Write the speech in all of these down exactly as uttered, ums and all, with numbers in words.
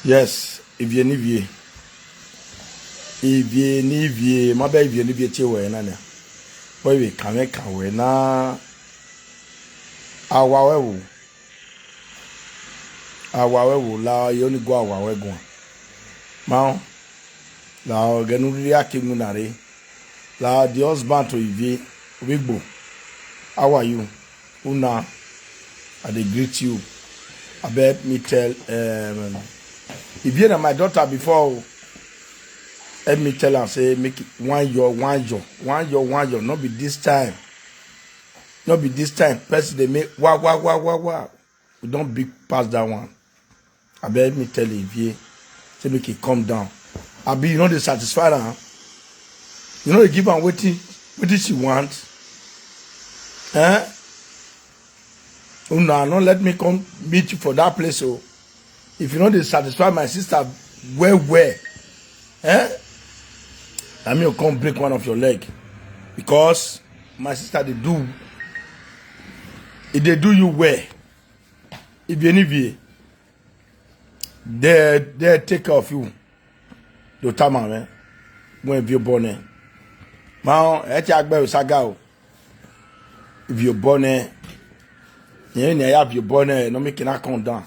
Yes, ivie nivie. Ivie nivie, ma be ivie nivie tie we na na. Boy we kan we kan we na. Awa we wo. Awa we wo la yo ni go awa we go. Ma o. La o genu ri akingu na re. La the husband to Ivie. Obigbo. How are you? Una, I dey greet you. Abeg, help me tell, um, Ivie na my daughter before o. Help me tell am say make it one yo, one yo, one yo, one yo. No be this time. No be this time. Person dey make wa, wa, wa, wa, wa. We don big pass that one. Abeg, help me tell Ivie. Say make e come down. Abi you no dey satisfy am? You no dey give am wetin, wetin she want? Eh? Una no let me come meet you for that place o. If you no dey satisfy my sister well well, eh? Na me go come break one of your leg, because my sister dey do, e dey do you well. Ivie nivie, they, they take care of you. Do tama me. When Ivie born, eh? Ma o, e ti agbe o saga o. Ivie born, eh? Yen ni ya Ivie born, eh? No make na come down.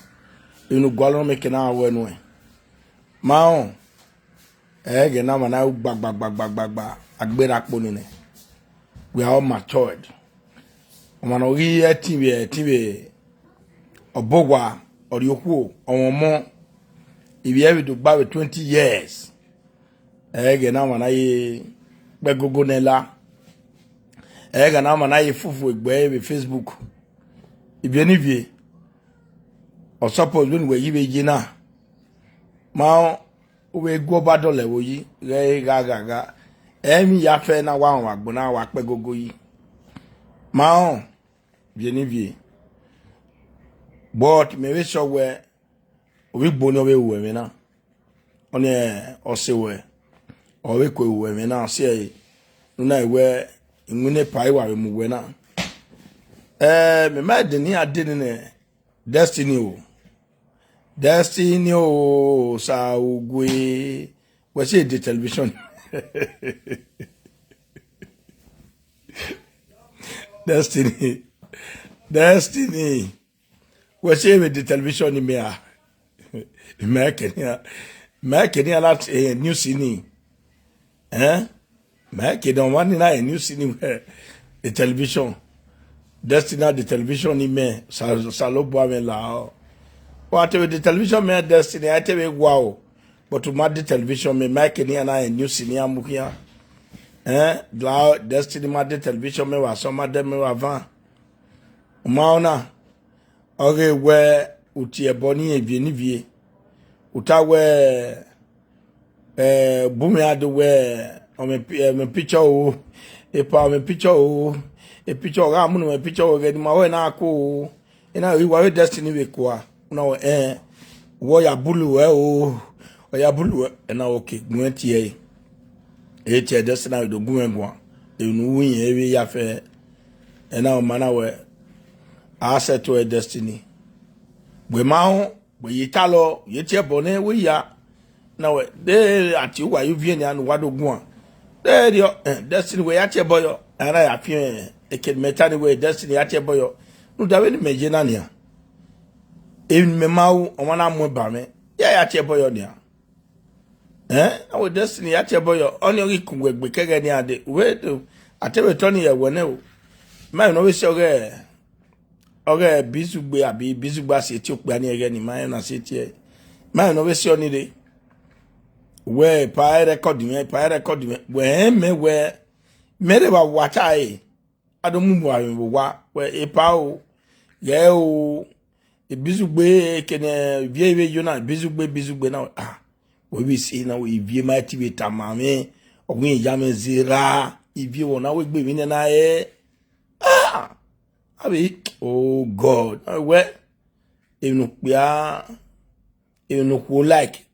Inu gwalo no make na we no, eh? Ma o, e ge na mana gba, gba, gba, gba, gba, gba. Agbera po ni ne. We are all matured. Ọmọ na ori e ti we, e ti we. Obogwa, ori oku, ọmọ mo. Ibi e bi do gba we twenty years. E ge na mana ye gbe gogo ne la. E ge na mana ye fufu egbe we Facebook. Ivie nivie. O suppose when we yi be yi na. Ma o, we go ba dole wo yi. Re ga, ga, ga. Emi ya fe na wa wa gbo na wa pe gogo yi. Ma o, ivie nivie. But me we so we, we gbo no we we me na. Oni, eh, o se we. O we ko we me na, se e. Nu na we, ngu ne pa iwa we mu we na. Eh, me ma de ni ade ni ne. Destiny o. Destiny o, sa ugwe. We say the television. Destiny. Destiny. We say with the television ni me a. Me kenya. Me kenya la, eh, new sini. Eh? Me ke don wani na new sini we. The television. Destiny the television ni me. Sa, sa lo bo me la o. Wa te we the television me Destiny, I te we wow. But to ma the television me, me kenya na new sini amukia. Eh? La Destiny ma the television me wa so ma de me wa van. Ma ona. Oge we uti ebo ni Ivie nivie. Uta we, eh, bumi ado we, o me pi-, eh, me picture o. E pa o me picture o. E picture ga mu no me picture o ge ni ma we na ko o. E na iwa we Destiny we kwa. Na we, eh, wo ya bulu we o. O ya bulu we. E na okay. Gwen ti e. E ti e Destiny we do gwen gwa. E nu wi e we ya fe. E na o mana we. A se to e Destiny. We ma o, we yi ta lo, ye ti e bo ne we ya. Na we, de ati wa yu vie ni anu wa do gwa. De dio, eh, Destiny we ya ti e bo yo. Ana ya fi, eh, e ke me ta ni we Destiny ya ti e bo yo. Nu da we ni me je na ni a. E me ma o, o ma na mo ba me. Ya ya ti e bo yo ni a. Eh? Na we Destiny ya ti e bo yo. Oni ori ku we gbe kege ni ade. We do. Ate we to ni ye we ne o. Ma no we se oge. Oge bizugbe abi bizugba si eti okpe ani ege ni ma na si eti e. Ma no we se oni de. We pa e record me, pa e record me. We me we. Me de wa wa ta e. Ado mu wa wa. We e pa o. Ye o. E bizugbe kene vie ve yo na bizugbe, bizugbe na. Ah. We bi si na we Ivie ma ti be ta ma me. Ogun ya me zira. Ivie wo na we gbe mi na e. Ah. Abi, oh God. Ah, we. Enu pia. Enu ko like.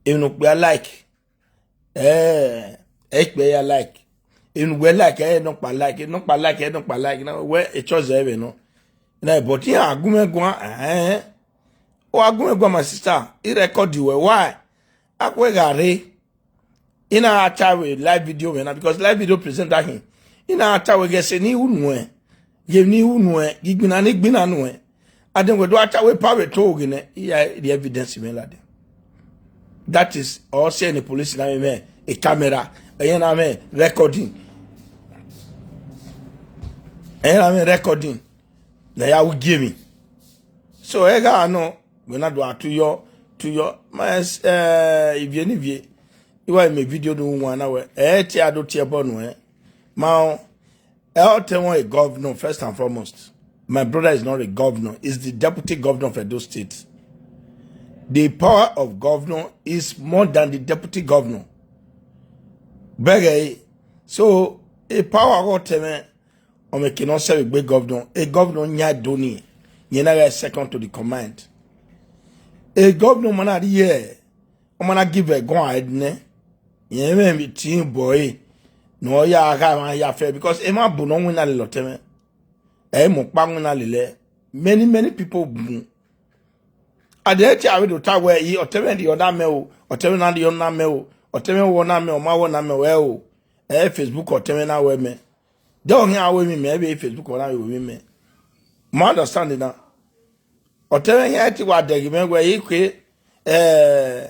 Enu pia like. Eh, e pe ya like. Enu we like, eh, no pa like, no pa like, eh, no pa like. Na we e choose e we no. Na but ya agume gwa, eh. O agume gwa, my sister, he record you well. Why? Akwe gare. Ina acha we live video we na, because live video present that him. Ina acha we get say ni unu e. Ye ni unu e. Gigbina ni gbina nu e. Aden we do acha we pa we to gine. Iya the evidence me la de. That is all say the police na me a camera. Eyen na me recording. Eyen na me recording. Na ya we give me. So ega no we na do atuyo tuyo mas eh ivie ni vie. Iwa me video no one na we. Eh ti ado ti ebo no eh. Ma o. Eh o te won a governor first and foremost. My brother is not a governor. He's the deputy governor of Edo State. The power of governor is more than the deputy governor. Bege. So a power go teme o me kino se we governor. A governor nya doni. Ye na ga second to the command. A governor mana di ye. O mana give a go ahead ne. Ye me mi tin boy. No ya ga ma ya fe because e ma bu no win na le lo teme. E mo pa win na le le. Many many people bu. Ade ti awe do ta we yi o teme di o na me o. O teme na di o na me o. O teme wo na me o ma wo na me we o. Eh Facebook o teme na we me. De o hin awe mi me be Facebook o na we mi me. Ma understand na. O teme hin ti wa de gi me we yi kwe eh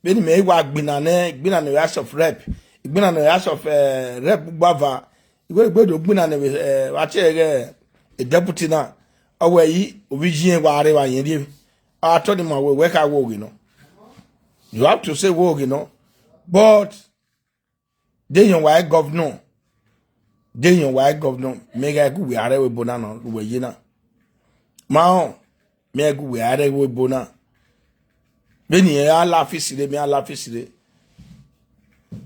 beni me wa gbina ne gbina ne House of Rep. Gbina ne House of eh, Rep gbava. Igwe gbe do gbina ne eh wa che ge a deputy na. Awe yi obi jin wa re wa yen die. Attorney ma we we ka wo gi no. You have to say wo gi no. But dey yon wa governor. Dey yon wa governor. Me ga ku we are we bona no we yi na. Ma o me ga ku we are we bona. Beni e ala fisire me ala fisire.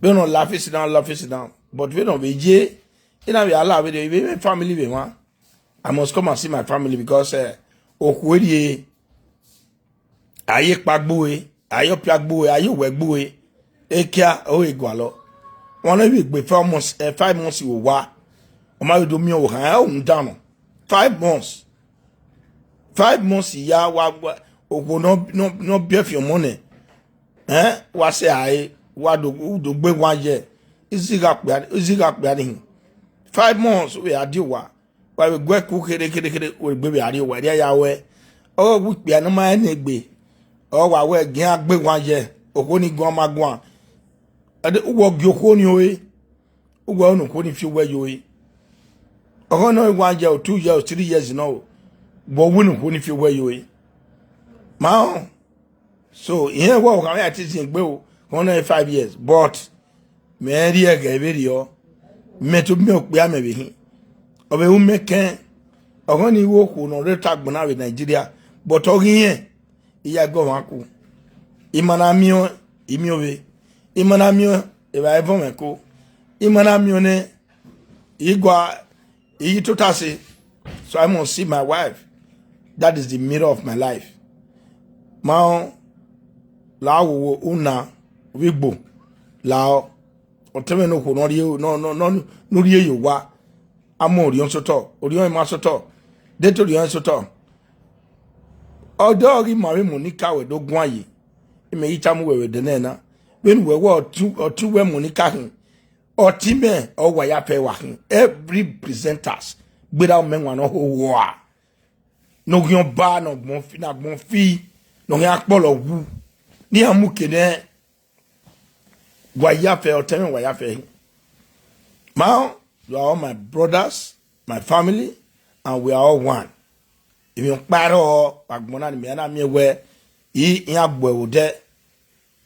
Be no la fisire na la fisire na. But we no be je. Ina we ala we dey we family we ma. I must come and see my family because eh okweri e. Aye pagbo e, aye piagbo e, aye wegbo e. Ekia o egwalo. One of you be four months, uh, five months you wa. O ma do mi o ha o ndano. Five months. Five months ya wa o go no no no be for your money. Eh? Wa se aye wa do do gbe wa ye. Izi ga pe izi ga pe ni. Five months we adi wa. Wa we gwe ku kere kere kere we gbe we ari we ya we. O wu pe anu ma ne gbe. O wa we gin agbe wa ye. O ko ni gun ma gun. Ade uwo gi o ko ni o e. Uwo onu ko ni fi we yo e. O ko no wa ye o two years, three years no. Wo wu nu ko ni fi we yo e. Ma o. So ihe wo ka ya ti sin gbe o. Ko no five years. But me ri e ge be ri o. Me to mi o pe ame be hin. O be u me ken. O ko ni wo ko no re ta gbona we Nigeria. But o gi yen. Iya go wa ku. Imana mi o, imi o be. Imana mi o, e ba e fo me ko. Imana mi o ne. Igwa iyi to ta se. So I must see my wife. That is the mirror of my life. Ma o la wo wo una wigbo la o. O teme no ko no ri no no no no ri yo wa. Amo ri on so to. Ori on ma so to. De to ri on so to. Odo ri ma we Monica we do gun aye. E me yi ta mu we we de na na. When we wo tu o tu we Monica hin. Oti me o wa ya pe wa hin. Every presenters gbera o me wa no ho wa. No gyan ba no gbon fi na gbon fi no gyan polo wu. Ni amu kene wa ya fe o teme wa ya fe. Ma you are all my brothers, my family, and we are all one. If you paro agbona ni me na me we yi yan gbo e wo de.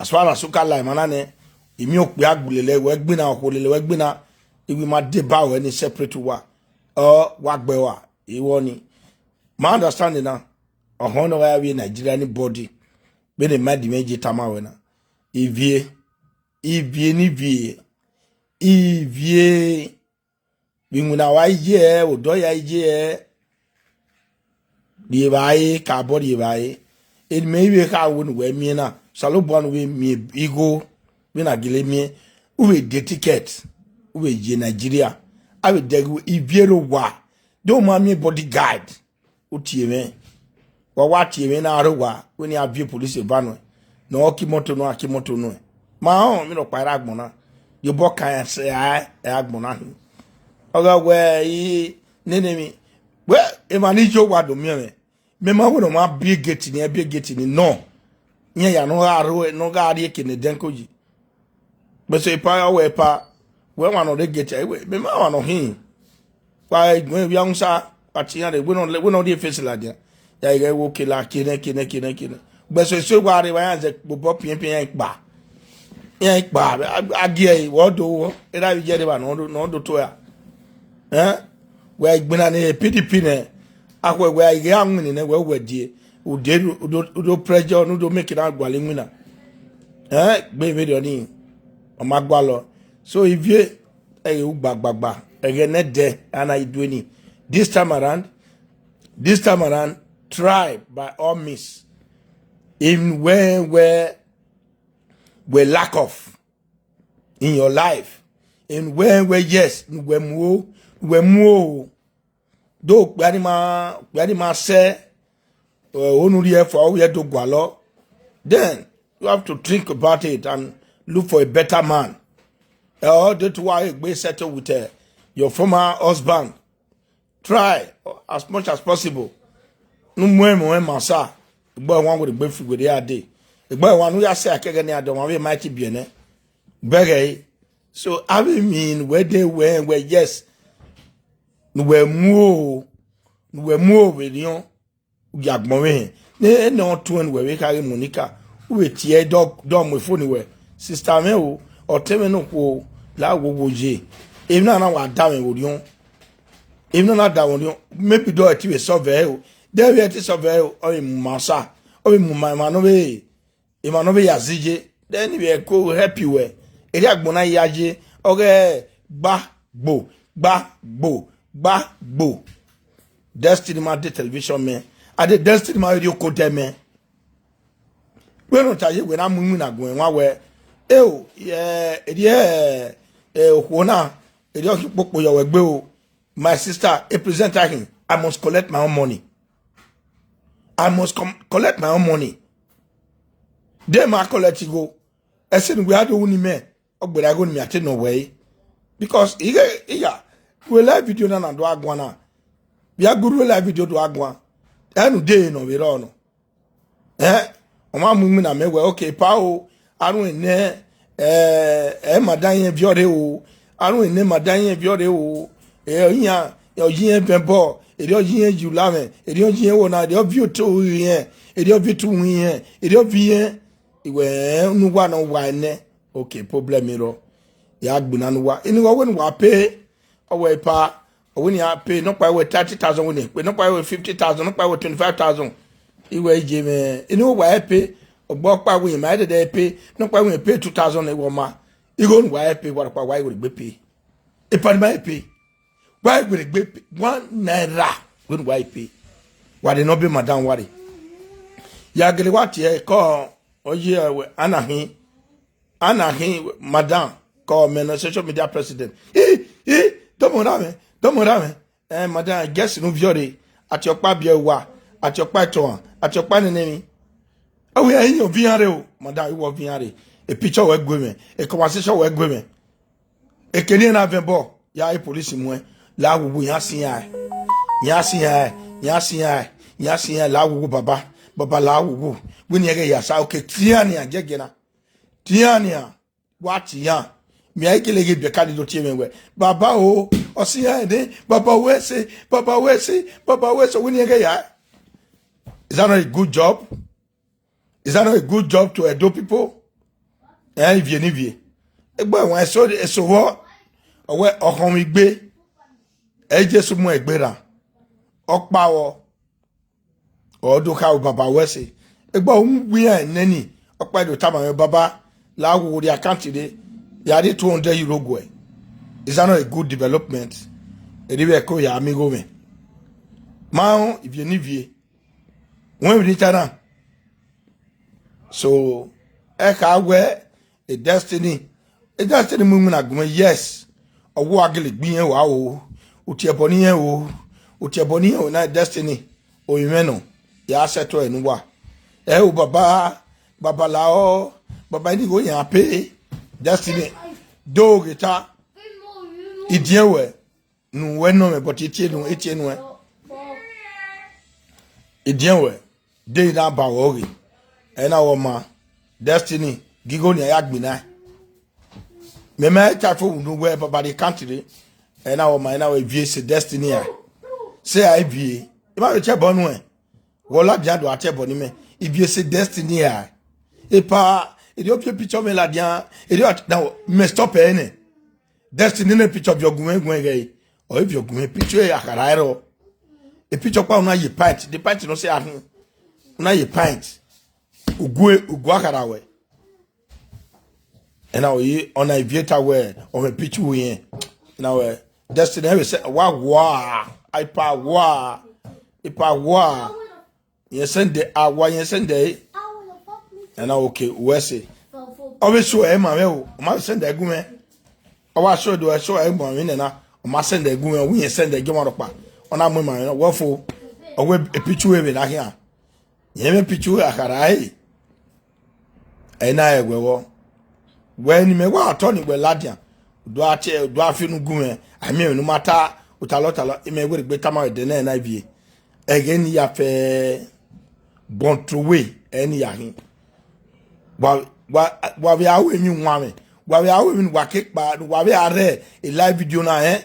As far as suka lai mana ne, imi o pe agbulele we gbina o ko lele we gbina. Iwi ma de ba we ni separate wa. O wa gbe wa. Iwo ni. Ma understand na. O ho no wa we Nigeria anybody. Be the mad me je tama we na. Ivie. Ivie ni vie. Ivie. Bi mu na wa ye o do ya ye. Die ba ye ka bo die ba ye. E me we ka wo nu we mi na. Salo bo nu we mi igo. We na gile mi. U we de ticket. U we je Nigeria. A we de gu ivie ro wa. Do ma mi bodyguard. U tie me. Wa wa ti mi na ro wa, we ni a bi police ba no. No ki moto no, a ki moto no. Ma on mi no pa ra gbon na. Yo bo kan se ai, e agbon na. Oga we yi nene mi. We e ma ni jo wa do mi me. Me ma we no ma bi gate ni, e bi gate ni no. Nye ya no ga ro, no ga ri ke ne den ko ji. But so pa ya we pa. We wa no de gate ai we. Me ma wa no hin. Kwa gbe bi an sa, ati ya de we no we no de face la dia. Ya ige wo ke la kene kene kene kene. But so so wa re wa ya ze bo bo pien pien ya pa. Ya pa. Agi e wo do wo. E da bi je de ba no do no do to ya. Eh? We gbina ne P D P ne. Akwe we ige anwini ne we we die. Ude udo udo pressure no do make na gwale ngwina. Eh? Gbe video ni. O ma gwa lo. So if you e u gba gba gba. Ege ne de ana idweni. This time around, this time around, try by all means. In where where we lack of in your life. In where where yes, we mu we mu. Do gba ni ma gba ni ma se, eh, onu ri e fo o ye do gwa lo. Then you have to think about it and look for a better man. Eh, or that why you settle with, eh, your former husband. Try as much as possible. No more more masa. Gbo wa we gbe fi we de ade. Gbo wa nu ya se akege ni ade wa we mighty bi ene. Bege. So I mean where they were where yes. No we mu o. No we mu o we ni o. Ya gbon we. Ne no tun we we ka Monica. We tie do do mo phone we. Sister me o. O te me no ko la wo wo je. Emi na na wa da me wo ri on. Emi na na da wo ri on. Maybe do ti we solve e o. De we ti solve e o. O mi masa. O mi ma ma no we. Ema no be yazije. Then we go help you we. Eri agbona yaje. Oge gba gbo gba gbo gba gbo. Destiny ma de television me. Ade Destiny ma radio ko de me. We no taye we na mu na gun wa we. E o, eh, eri e, eh, okwo na, eri o ki popo yo we gbe o. My sister, a presenter him. I must collect my own money. I must com- collect my own money. Then ma collect it go. I said we had only me. Ogbera go ni mi ate no way. Because ige iya we live video na na do agwa na. We are good we live video do agwa. Enu de no we ro no. Eh? O ma mu mi na me we okay pa o. Arun ene eh eh madan yen viore o. Arun ene madan yen viore o. Eh iya yo yin ben bo. Eri o yin ju la me. Eri o yin wo na eri o vi o to yen. Eri o vi tu yen. Eri o vi yen. Iwe nu wa no wa ne. Okay, problem ro. Ya gbina nu wa. Ini wo we nu wa pe. Owe pa. Owe ni a pay no pa we thirty thousand we ni. Pe no pa we fifty thousand, no pa we twenty-five thousand. Iwe je me. Ini wo wa e pay. Ogbo pa we ma de de pay. No pa we pay two thousand e wo ma. Igo nu wa e pay wa pa wa we gbe pay. E pa ni ma e pay. Wa we gbe pay. One naira. Go nu wa e pay. Wa de no be madam wari. Ya gele wa ti e ko oye we anahin. Anahin madam ko me no social media president. Hi hi. Domo rame. Domo rame. Eh madam guess no viore. Ati opa bi wa. Ati opa to. Ati opa nene mi. Awe ayin o viare o. Madam iwo viare. E picture we gbe me. E conversation we gbe me. E keni na vembo. Ya e police mu e. La wuwu ya si ya. Ya si ya. Ya si ya. Ya si ya la wuwu baba. Baba la wuwu. We ni ege ya sa okay. Tiania gegena. Tiania. What ya? Mi ai kele ge be kali do tie me we. Baba o. O si ya de. Baba we se. Baba we se. Baba we se. We ni ege ya. Is that not a good job? Is that not a good job to Edo people? Eh, ivie nivie. Egbe won eso eso wo. Owe ohon igbe. E Jesu mu egbe ra. Opa wo. Odo ka o baba we se. Egbe un wi e neni. Opa do tama yo baba. La wo ri account de. Ya de two hundred euro gwe. Is that not a good development? Eri we ko ya amigo me. Ma on ivie nivie. When we reach na. So e ka we e destiny. E destiny mu mu na gume yes. Owo agele gbi yen wa o. Uti ebo ni yen o. Uti ebo ni yen o na destiny. O ime no. ya settle enu wa. E o baba, baba la o, baba ni go yan pay. Destiny. Do geta. Idiewe. Nu we no me, but itie nu, itie nu e. Idiewe. De na ba wo gi. E na wo ma. Destiny. Gigo ni ya gbina. Me me ta fo nu we baba de country. E na wo ma, e na we vie se Destiny a. Se a vie. E ma we che bonu e. Wo la dia do a che bonu me. Ivie se Destiny a. E pa, e de o picture me la dia. E de o na me stop e ne. Destiny ne picture bi ogun egun ge. O ibi ogun e picture e akara ero. E picture pa una ye pint. The pint no se ahun. Una ye pint. Ugu e, ugu akara we. E na o yi, ona ivieta we, o me picture we yen. E na we, Destiny we se, wa wa, ai pa wa, e pa wa. Yen send a wa, yen send e. E na okay, we se. O be so e ma we o, o ma send e gu me. O wa so do e so e mo mi na. O ma send e gu me, o yen send e ge ma ro pa. Ona mo ma na, wo fo. O we e picture we na hia. Yen me picture akara e. E na e we wo. We ni me wa to ni we la dia. Do a che, do a fi nu gu me. A mi nu mata, o ta lo ta lo, e me we gbe ta ma de na na vie. E ge ni ya fe bon trouvé, e ni ya hin. Wa, wa, wa we a we mi nwa me. Wa we a we mi wa ke pa, wa we a re, e live video na e.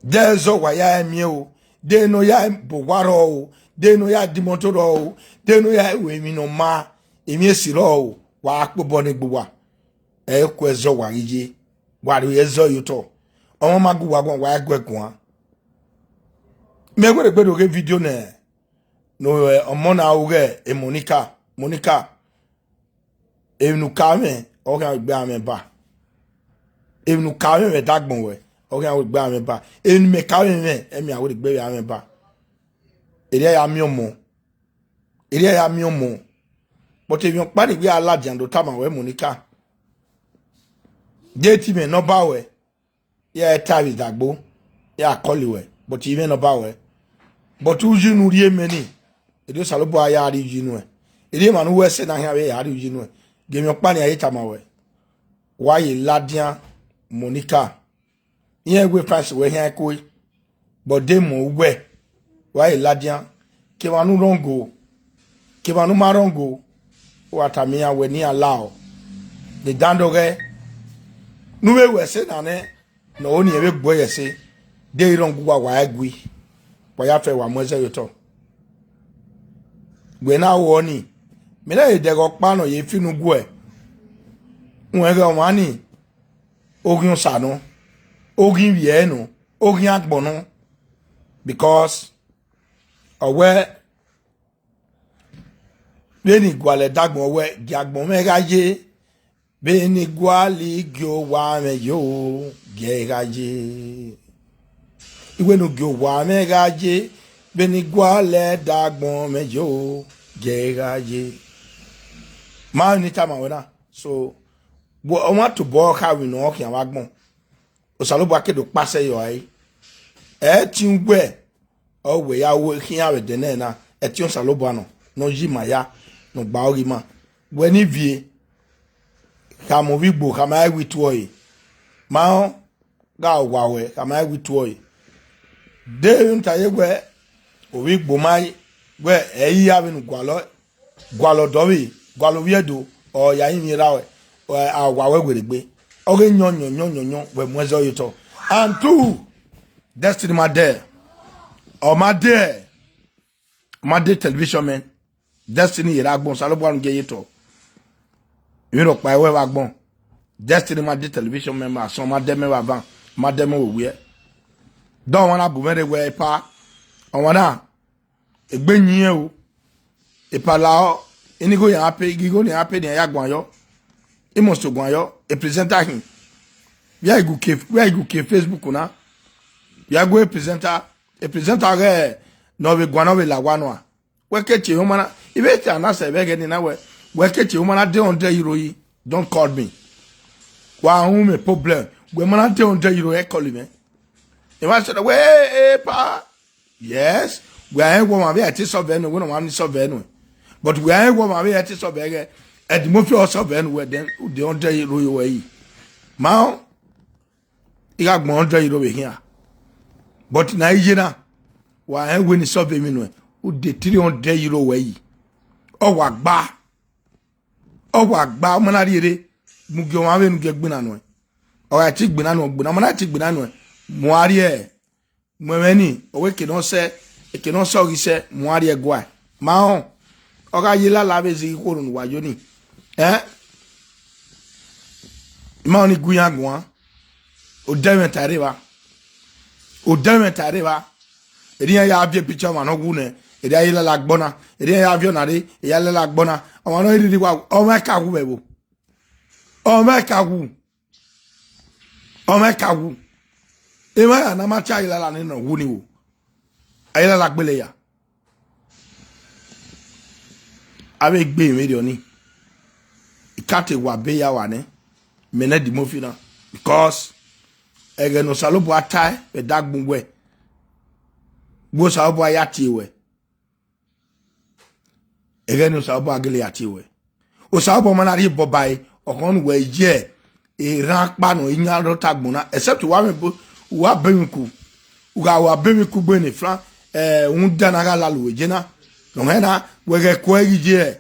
De zo wa ya e mi o. De no ya e bo wa ro o. De no ya di moto ro o. De no ya e we mi no ma. E mi e si ro o. Wa po bo ni gbo wa. E ko e zo wa ye. Wa ri e zo yo to. Omo ma gu wa gun, wa e gu e gun a. Me gbe gbe do ge video ne. No, eh, omo na uge, e Monica. Monica. E nu ka me, o ga gbe ame ba. E nu ka me, me dagbon we. O ga gbe ame ba. E nu me ka me, me, e mi a gbe ame ba. Ere ya mi omo. Ere ya mi omo. But if you panic, we are large and otama we Monica. Deti me no ba we. Ya e ta wi dagbo. Ya call we. But even no ba we. But uji nu rie meni. Edo salobo a ya ri uji nu e. Ere ma nu we se na hia we ya ri uji nu e. Ge mi opa ni aye tama we. Wa ye ladian Monica. Yen we fans we hia ko. But de mo we. Wa ye ladian. Ke wa nu rongo. Ke wa nu ma rongo. Wa ta mi ya we ni allow. De dando ge. Nu we we se na ne. No oni e we gbo ye se. De rongo wa wa egui. Wa ya fe wa mo eze yo to. Gbe na wo ni. Mi na ye de go pa no ye finu gu e. Won e ge won ni. Ogin osa no. Ogin wie no. Ogin agbon no. Because owe, beni guale dagbon owe, gi agbon me ga ye. Beni guali gi owa me yo, ge ga ye. Iwe nu gi owa me ga ye. Beni guale dagbon me yo, ge ga ye. Ma ni tama we na. So, wo, o ma to bo ka wi no ki awa gbon. Osalobua kedo pase yo ai. E ti ugbe. O we ya wo hin awe de ne na. E ti Osalobua no. No yi ma ya. No gba ori ma. We ni vie. Ka mo wi gbo, ka ma e wi tuo yi. Ma o, ga wa we, ka ma e wi tuo yi. De yun ta ye we. O wi gbo mai. We e yi ya we nu gwa lo. Gwalo dovi, gwalo viedo, o ya yin ra we, o a wa we gberegbe. Oge nyo nyo nyo nyo nyo we mueze oyo to. And two, Destiny Made. O Made. Made television man. Destiny yera gbon salo bwanu ge yeto. Iro pa we wa gbon. Destiny Made television man ma so Made me wa van. Made me wo we. Don wana bu mere we pa. O wana egbe nyi o. Epa la o. Ini go ya pe, igi go ni ape ni ya gwan yo. I must gwan yo. E presenter him. Where you go ke, where you go ke Facebook na? Ya go e presenter. E presenter ge no be gwan no be la gwan no. We ke che humana. Ibe che ana se be ge ni na we. We ke che humana de hundred euro yi. Don't call me. Wa hu me problem. We mana de hundred euro e call me. E wa se we e pa. Yes. We are one man, we are to solve anyway, we don't want to solve anyway. But we are one man, we are to solve again. At the most, you solve anyway, then the hundred euro you were. Now, you got one hundred euro here. But now, you know, why I win solve him anyway? Who the three hundred euro way? Oh, what bar? Oh, what bar? Man, I did it. Mugyo, I haven't get been anyway. Or I take been anyway, but I'm not take been anyway. Moarie. Mwenye ni, owe ke no se, e ke no se ogi se, mwari egwa. Ma on, oga ye la la be zi koro nu wa yo ni. Eh? Ma oni guya gwa. O de me tare ba. O de me tare ba. Eri ya ya vie picture ma no gu ne. Eri ya ye la la gbona. Eri ya ya vie na re, ya la la gbona. O ma no iri ri wa, o ma ka gu be bo. O ma ka gu. Ọmọ ẹka wu. Ema ya na ma cha ilala ni no wu ni wo. Ayilala gbele ya. Abe gbe mi dio ni. Ikate wa be ya wa ne. Mene di mo fina. Because ege no salobo atai be dagbun we. Wo salobo ayati we. Ege no salobo agele ati we. O salobo mana ri bobai. Okon we ye. E ran pa no inya ro tagbona. Except wa me bo wa be mi ku. Uga wa be mi ku gbe ni fran. Eh, un dana ga lalu we jena. No hena we ge ko e ye.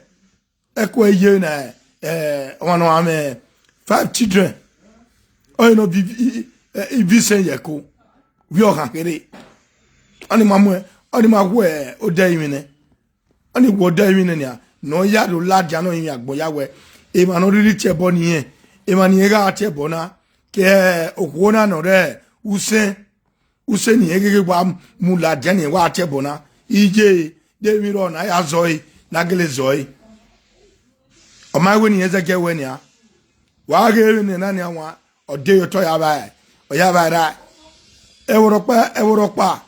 E ko e ye na. Eh, one of am five children. Oh, you know, Vivi, Vivi sen ye ko. Wi o kan kere. Oni ma mu e, oni ma wu e, o de imi ne. Oni wo de imi ne ni a. No ya do la dia no imi agbo ya we. E ma no riri che bo ni e. E ma ni e ga che bo na. Ke o ko na no re. Usen. Usen ni e ge wa mu la dia ni wa che bo na. Ije de mi ro na ya zoi, na gele zoi. O ma we ni e ze ge we ni a. Wa ge mi ni na ni a wa. O de yo to ya ba. O ya ba ra. E wo ro pa, e wo ro pa.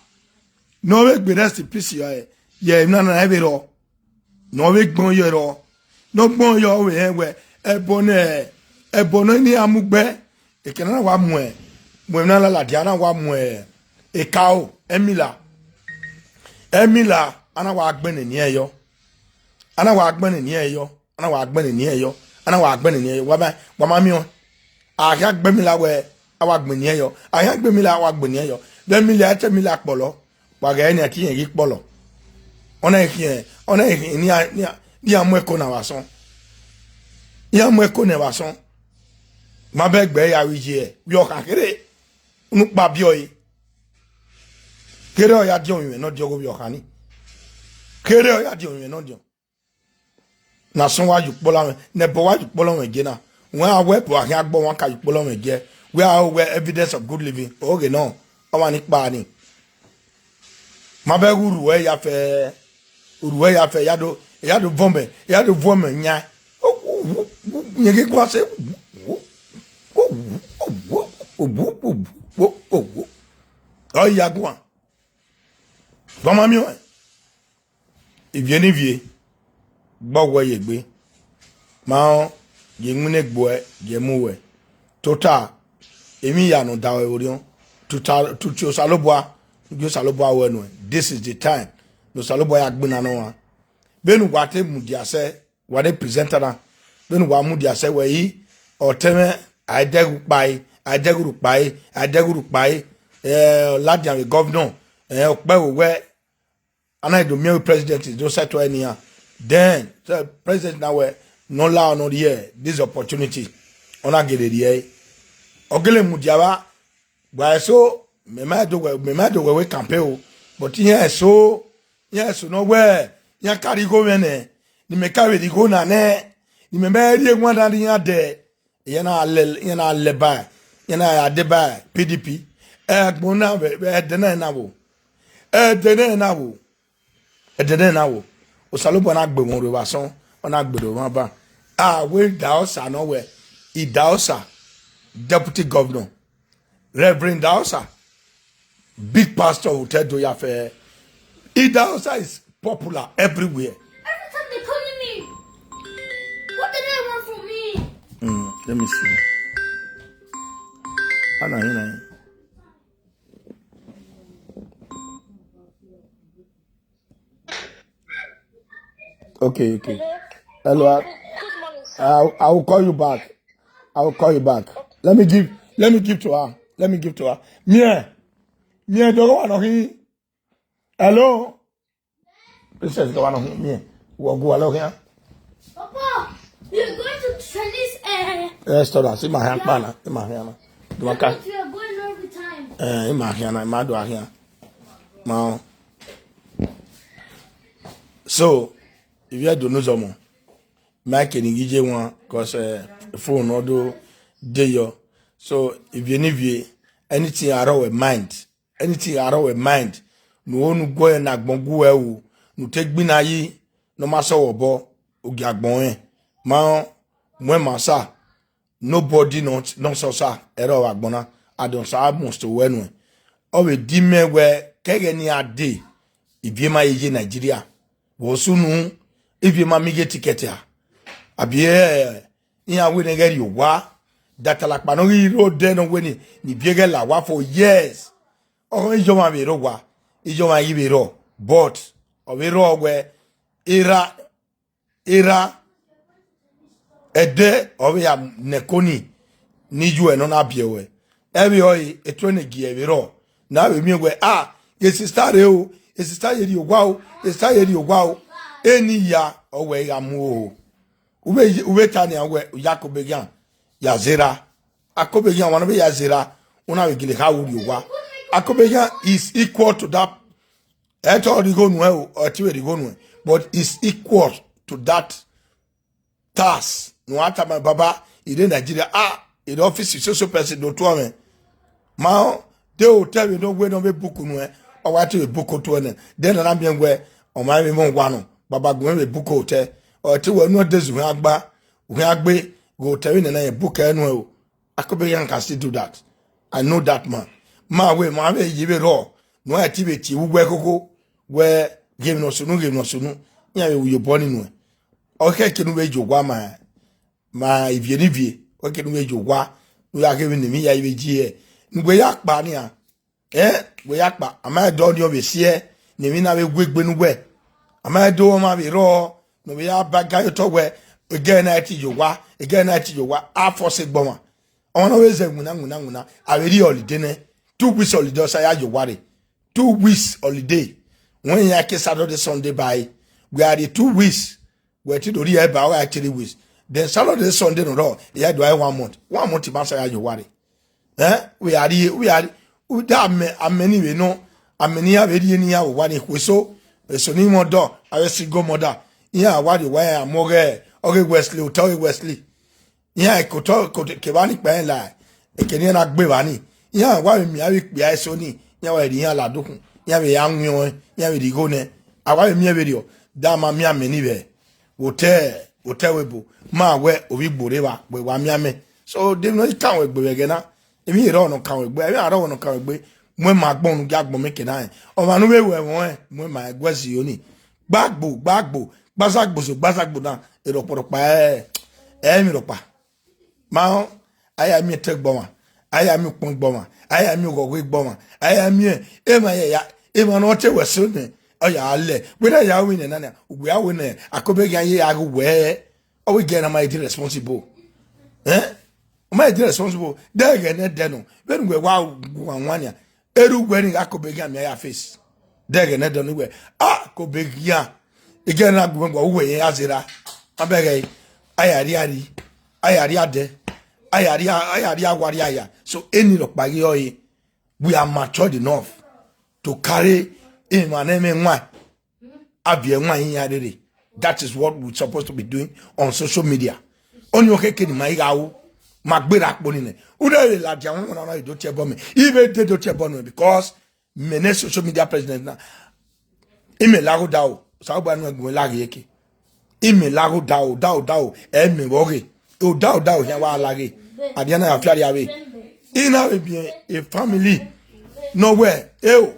No we gbe rest in peace yo e. Ye na na e be ro. No we gbon yo ro. No gbon yo we e we. E bo ne. E bo no ni amugbe. E ke na wa mu e. Mu e na la la dia na wa mu e. E ka o. Emila. Emila. Ana wa gbe ni e yo. Ana wa gbe ni e yo. Ana wa gbe ni e yo. Ana wa gbe ni e yo. Wa ba, wa ma mi o. A ya gbe mi la we. A wa gbe ni e yo. A ya gbe mi la wa gbe ni e yo. Be mi la te mi la polo. Wa ga ni ati yin gi polo. Ona yin, ona yin ni a, ni a, ni a mu e ko na wa son. Ni a mu e ko na wa son. Ma be gbe ya wi je. Wi o kan kere. Unu pa bi o yi. Kere o ya di o mi no di o go bi o kan ni. Kere o ya di o mi no di o. Na son wa ju polo wen, ne bo wa ju polo wen je na. Wen a we bo a ya gbo wan ka ju polo wen je. We a we evidence of good living. O ge no. O wa ni pa ni. Ma be uru e ya fe. Uru e ya fe ya do, ya do vombe, ya do vombe nya. O, o, o, o, nye ke kwa se. O, o, o, o, o, o, o, o, o, o, o. O ya gwa. Vama mi o. Ivie ni vie. Gbo we ye gbe. Ma o, ye ngu ne gbo e, ye mu we. Tota, emi ya no da we orion. Tuta, tuti o salobua, yo salobua we no. This is the time. No salobua ya gbina no wa. Benu wa te mu dia se, wa de presenter na. Benu wa mu dia se we yi, o teme, ai degu pai, ai degu ru pai, ai degu ru pai. Eh, la dia we governor, eh, o pe we we. Ana do mi president is do set we ni ya. Then, so president na we, no la no here, this opportunity. Ona gele here. Ogele mu dia ba, Gba eso, me ma do we, me ma do we, we campaign o. But yen eso, yen eso no we, yen carry go me ne. Ni me carry the go na ne. Ni me be ri e gwa da ni ade. Yen na le, yen na le ba. Yen na ya de ba P D P. E gbon na we, e de na na wo. E de na na wo. E de na wo. Osalobua na gbe won ro wa son, o na gbe ro wa ba. Ah, we Idahosa no we. Idahosa, deputy governor. Reverend Idahosa, big pastor who tell Doya Fair. Idahosa is popular everywhere. Every time they calling me, what do they want from me? Mm, let me see. Ana hina. Okay, okay. Hello. I, I, I will call you back. I will call you back. Let me give. Let me give to her. Let me give to her. Mie. Mie, do you want to hear? Hello. Princess, do you want to hear? Mie. We'll go along here. Papa, you're going to Chinese. Uh, Restaurant. See my hand, yeah. Pana. See my hand. Do I can? You are going every time. Eh, in my hand, I might do here. Now. So, if you don't know someone, Mike and Gije one, because uh, phone or do they yo. So, if you need anything out of mind, anything out of mind, no one go and agbongu e o, no take binayi, no maso obo, ogi agbon e. Ma, mwe masa, nobody not, not so sa, ero agbona, I don't sa most to when we. O we di me we, kege ni ade, if you ma ye Nigeria, wo sunu, if you ma mi get ticket ya. Abi eh, in a we ne get you wa, that alakpa no ri road there no we ni, ni biege la wa for years. Oh, ijo ma be ro wa, ijo ma yi be ro, but, o be ro we, era, era, ede, o be ya nekoni, ni ju e no na bie we. E be o yi, e tro ne gi e be ro. Na we mi we, ah, ye sister re o, ye sister ye ri ogwa o, ye sister ye ri ogwa o. Eni ya, o we ya mu o. Ube, ube tani a we, ya ko be yan, ya zera. Akobe yan, wana be ya zera. Una we gile ha uri ogwa. Akobe yan is equal to that. Eto rigonu e o, oti we rigonu e. But is equal to that tax. No ata my baba, ire Nigeria. Ah, ire office so so person do to me. Ma, de hotel we no we no be book nu e. O wa ti we book to ne. Then na mi we, o ma we mo wa no. Baba gun we book hotel. O ti we no de zu agba. We agbe go hotel we na na book e nu e o. Akobe yan can still do that. I know that man. Ma we, ma we yi be ro. No e ti be ti we koko. We game no sunu, game no sunu. Ya we yo boni nu e. O ke kinu we jo wa ma. Ma ivie ni vie. O ke nu we jo wa. Nu ya ke mi ni mi ya ibe ji e. Nu we ya pa ni a. Eh, we ya pa. Ama do ni o be si e. Ni mi na we gbe gbe nu we. Ama do ma be ro. No we ya ba ga yo to we. Again na ti jo wa. Again na ti jo wa. A force gboma. Ona we ze nguna nguna nguna. A we ri holiday ne. Two weeks holiday o sa ya jo wa re. Two weeks holiday. When ya ke Saturday, Sunday by. We are the two weeks. We ti do ri e ba, we are three weeks. Then Saturday, Sunday no ro. Ya do I one month. One month ma sa ya jo wa re. Eh? We are the, we are the, we da me, ameni we no. Ameni ya we ri ni ya wa ni kwe so. So ni mo do. A we single mother. Ya wa de wa ya mo ge. Oge Wesley, o to Wesley. Ya ko to, ko ke ba ni pe la. E ke ni na gbe ba ni. Ya wa mi a we pe a so ni. Ya wa ri ya la dokun. Ya we ya nwi o. Ya we ri go ne. A wa mi e we ri o. Da ma mi ameni we. Wo te, wo te we bo. Ma we o wi gbore wa, we wa mi ame. So, de no kan we gbe we ge na. Emi ro no kan we gbe, emi aro no kan we gbe. Mo ma gbon nu ga gbon me ke na e. O ma nu we we won e, mo ma gbe si yo ni. Gbagbo, gbagbo, gbazagbo so, gbazagbo na. E ro poro pa e. E mi ro pa. Ma o, aya mi te gboma. Aya mi pon gboma. Aya mi gogo gboma. Aya mi e, e ma ya ya. E ma no te we so ne. O ya le. We na ya we ne na na. We a we ne. Akobe ga ye a we. O we ge na ma e di responsible. Eh? O ma e di responsible. De ge ne de no. We we wa wa wa ya. Eru we ni Akobe ga mi ya face. De ge ne de no we. Ah, Akobe ga. E ge na gu ngwa we ya zera. Abege. Aya ri ari. Aya ri ade. Aya ri, aya ri agwa ri aya. So eni lo pa gi o yi. We are matured enough to carry in my name in one. Abie nwa yin ya rere. That is what we supposed to be doing on social media. Only okay kini ma iga wo. Ma gbera po ni ne. Una le la dia won na do tie bo me. Ibe de do tie bo me because me ne social media president na. Ime lago da o. Sa gba nu egun lage yeke. Ime lago da o, da o, da o. E me boge. O da o, da o ya wa lage. Adiana ya fiari awe. Ina we bi a family. No way. E o.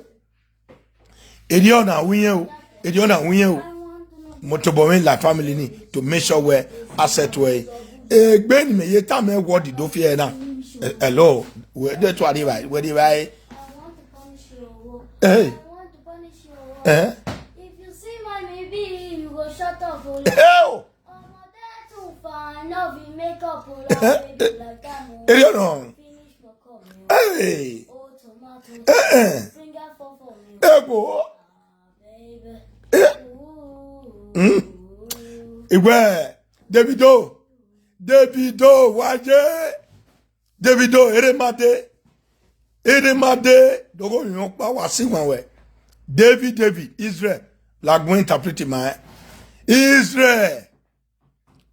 Eri ona wiye o. Eri ona wiye o. Motobo we la family ni to make sure we asset we. E gbe ni me ye ta me word do fi e na. Eh, hello. We de to ari bai. We de bai. Hey. Eh? If you see my baby, you go shut up. Hell! Ọmọdé tún fa náà fi makeup o lọ baby like that mo Eri ọ̀nà. Finish makeup mi o. Hey! Oh tomato. Eh, eh. Finger four for me. Ebo. Baby. Eh. Ooh. Mm. Igwe. Davido. Davido. Waje. Davido. Eremade. Eremade. Dogo yon pa wa si wan we. David, David. Israel. La go interpret my Israel.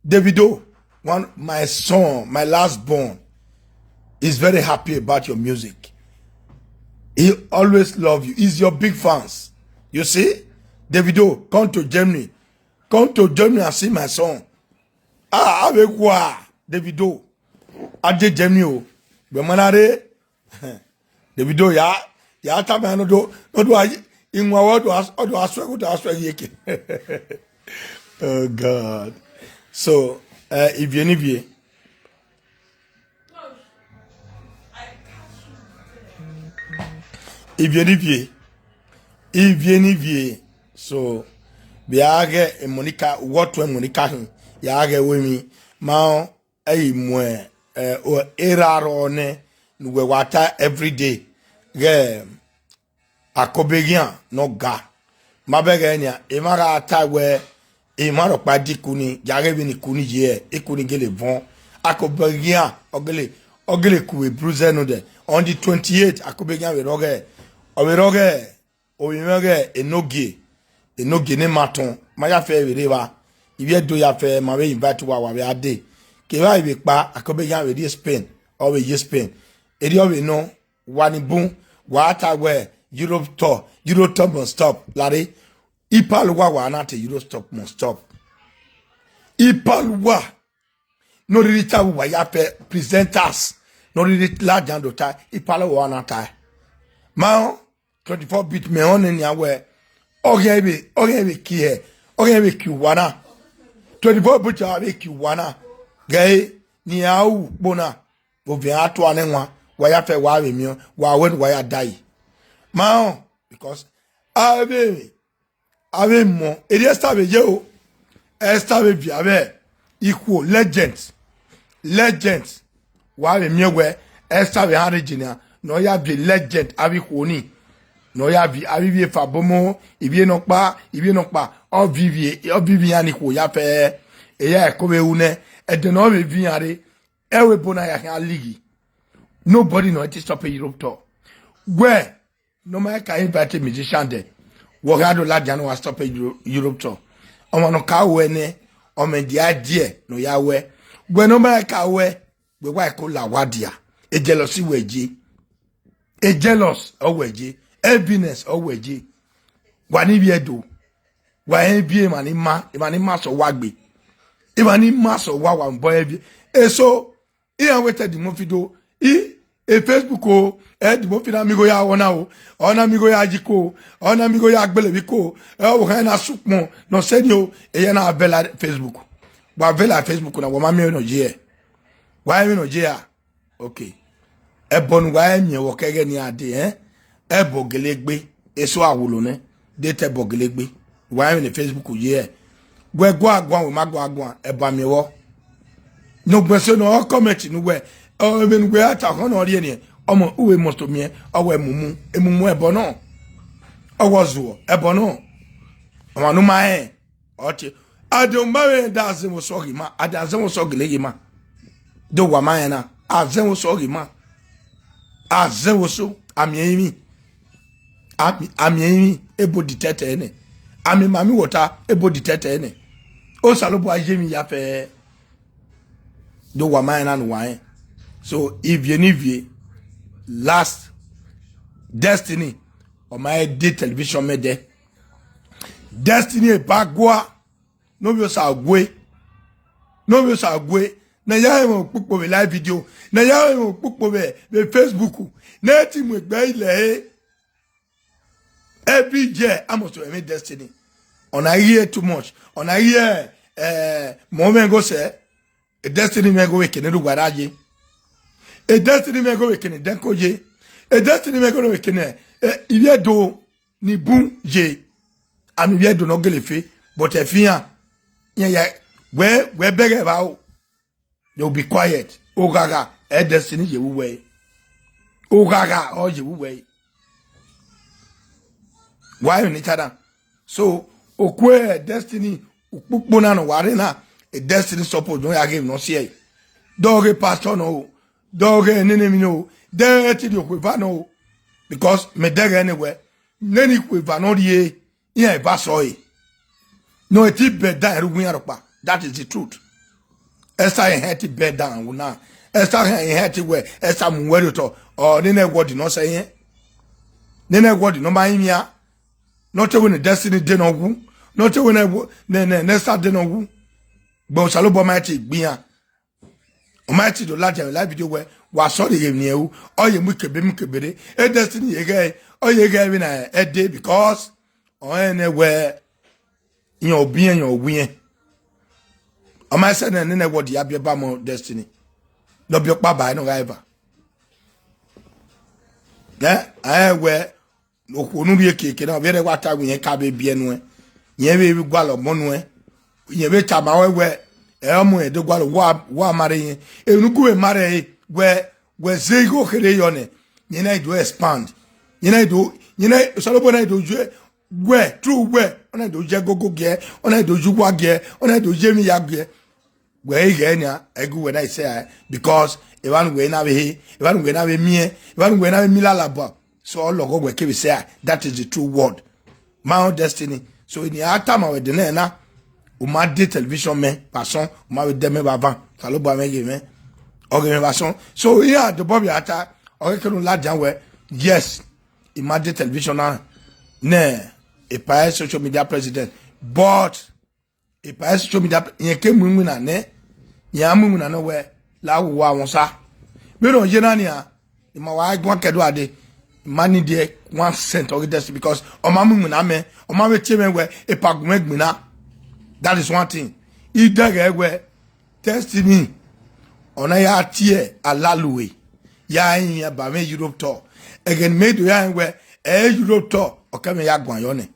Davido, one my son, my last born, is very happy about your music. He always love you. He's your big fans. You see, Davido, come to Germany. Come to Germany and see my son. Ah, I will go. Davido, I did Germany. Oh. Be manare. Davido ya ya tame no do no do ayi inwa wo do as do aswe go do aswe yeke. Oh God. So, uh, ivie nivie. Ivie nivie. Ivie nivie. So, bia ge Monica, what when Monica hin. Ya ge we mi. Ma eyi mwe eh, o eraro ne nuwe wata everyday ge akobegian no ga. Mabege nia emara ata we emaro pa di kuni jage bi ni kuni ye ikuni gele von akobegian ogele ogele kuwe bruze no de. On the twenty-eight akobegian we roge o we roge o we roge enoge enoge ne maton ma ya fe we reba ibi edo ya fe ma we invite wa wa we ade ke ba ibi pa akobegian we di Spain o we ye Spain eri o we no wa ni bun wa ta we Europe tour Europe tour must stop lare ipalu wa wa na te Europe stop must stop ipalu wa no riri ta wa ya pe presenters no riri la jan do ta ipalu wa na ta ma twenty-four bit me on ni awe oge be oge be ki he oge be ki wa na twenty-four bit a be ki wa na ge ni a u bona o ve ato ane nwa wa ya fe wa we mi wa we wa ya dai ma on because a be a be mo eri esta be ye o esta be bi a be equal legend legend wa we mi we esta be ha regina no ya bi legend a bi ko ni no ya bi a bi bi fa bomo ibi no pa ibi no pa o vivi o vivi ani ko ya fe e ya ko be une e de no be vi are e we bona ya ha ligi nobody no to stop Europe tour where no man can invite a musician there. What had to like Jano stop a Europe tour. I want to call when eh, I mean the idea no ya we. When no man can we we wa ko la wadia. E jealousy we je. E jealous o we je. Enviness o we je. Wa ni bi edo. Wa en bi e ma ni ma, e ma ni ma so wa gbe. E ma ni ma so wa wa mbo e bi. E so Ian wete di mo fi do i e Facebook o e di mo fi na mi go ya ona o ona mi go ya jiko ona mi go ya gbele bi ko e o ha na sukmo no se ni o e ya na vela Facebook wa vela Facebook na wa ma mi no je wa mi no je ya okay e bonu wa e mi wo kege ni ade eh e bo gelegbe eso awulo ne de te bo gelegbe wa mi ne Facebook ye e gwe gwa gwa we ma gwa gwa e ba mi wo no gbe se no comment nu we o me nu we ata ho no ri eni omo uwe must mi e o we mumu emumu e bo no o wo zuo e bo no o ma nu ma e o ti ade o ma we da ze mo so gi ma ade ze mo so gele gi ma do wa ma e na a ze mo so gi ma a ze mo so ami e mi ami ami e mi e bo di tete ne ami mami wota e bo di tete ne o salo bo aye mi ya fe do wa ma e na nu wa e so ivie ni vie last destiny o ma e di television me de destiny e ba gwa no bi o sa gwe no bi o sa gwe na ya e mo pupo be live video na ya e mo pupo be be Facebook na ti mo gbe ile e every year I must to destiny on I hear too much on I hear eh mo me go say a destiny me go we kene du gwara je a destiny me go we kene den ko je a destiny me go we kene eh ibi edo ni bun je ami bi edo no gele fe but e fi an Yeah, yeah. Where, where beg about? They'll be quiet. Ogaga, eh, Destiny, you way. Ogaga, oh, you way. Why on each other? So, Okwe, Destiny, Ukpukpuna no Warena, a Destiny support, no, I give no say. Dog a pastor, no. Dog a enemy, no. Dirty, you quiver, no. Because me deg anywhere. Neni quiver, no, ye. Yeah, if I saw it. No, it is better, we are. That is the truth. Esther inherit bed down now. Esther inherit where Esther Muweruto or Nene what did not say. Nene what did not mind me. Not when the Destiny did not woo. Not when I ne ne Esther did not woo. But Salobo mighty be. Almighty the large and live video where was sorry you knew. Oh, you mukebe mukebere. A Destiny again. Oh, you gave in a day because or anywhere. Yan obi yan owi yan. Ama se na ne na wodi abia ba mo Destiny. No bi opa ba no ga eva. Eh, eh we okwo nu ri ekeke na bi re wa ta wi yan ka be bi enu e. Yen be bi gwa lo mo nu e. Yen be ta ma we we. E o mo e do gwa lo wa wa mare yen. E nu ku be mare we we ze go kere yo ne. Yen na do expand. Yen na do yen na so lo bo na do ju we, true we, ona do je gogo ge, ona do ju wa ge, ona do je mi ya ge. We ge nya, egu we na say because e wan we na be he, e wan we na be mi e, e wan we na be mi la la ba. So all go we ke be say that is the true word. My own Destiny. So in the time we de na na, o ma de television me, passant, o ma we de me ba van. Salobo me ge me. O ge me passant. So yeah, the Bobby Atta, o ke no la jan we. Yes. Imagine television na ne a pie social media president. But a pie social media yen ke mumu na ne. Ya mumu na no we la wo wa won sa. Be no je na ni a. Ima wa gbon kedo ade. Money there one cent or this because o ma mumu na me. O ma we tie me we e pa gun me gbina. That is one thing. I dege we Destiny. Ona ya tie alaluwe. Ya yin ya ba me Europe tour. Again me do ya we e Europe tour. O ke me ya gwan yo ne.